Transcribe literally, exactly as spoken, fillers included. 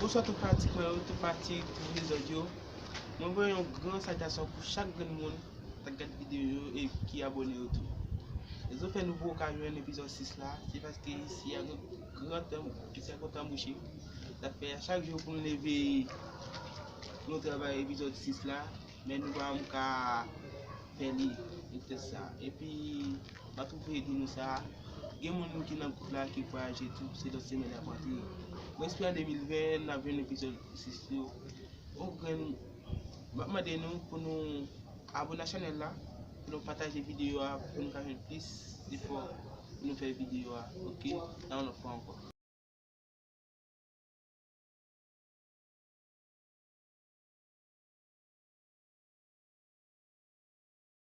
Bonswa tout fanatik mwen yo, tout fanatik, tout lezòt yo. Mwen voye yon gran saltasyon pou chak grenn moun k ap gad videyo yo e ki abòne yo tou. Rezon fè nou poko ka jwenn epizòd sis la, se paske isi a gen gran tan, isi a gen tan bouche. Sa fè a chak jou pou nou leve, pou nou travay epizòd sis la, men nou pa janm ka fè li, e poutèt sa. Epi, m pa twouve di nou sa, gen moun ki nan gwoup la ki vwayaje tou, se lòt semèn y ap rantre. Mwen espere an de mil ven, n ap jwenn epizòd sis yo. Yon grenn, m ap mande nou pou nou abòne a chanèl la, pou nou pataje videyo a, pou nou ka jwenn plis efò pou nou fè videyo a, oke? Nan yon lòt fwa ankò.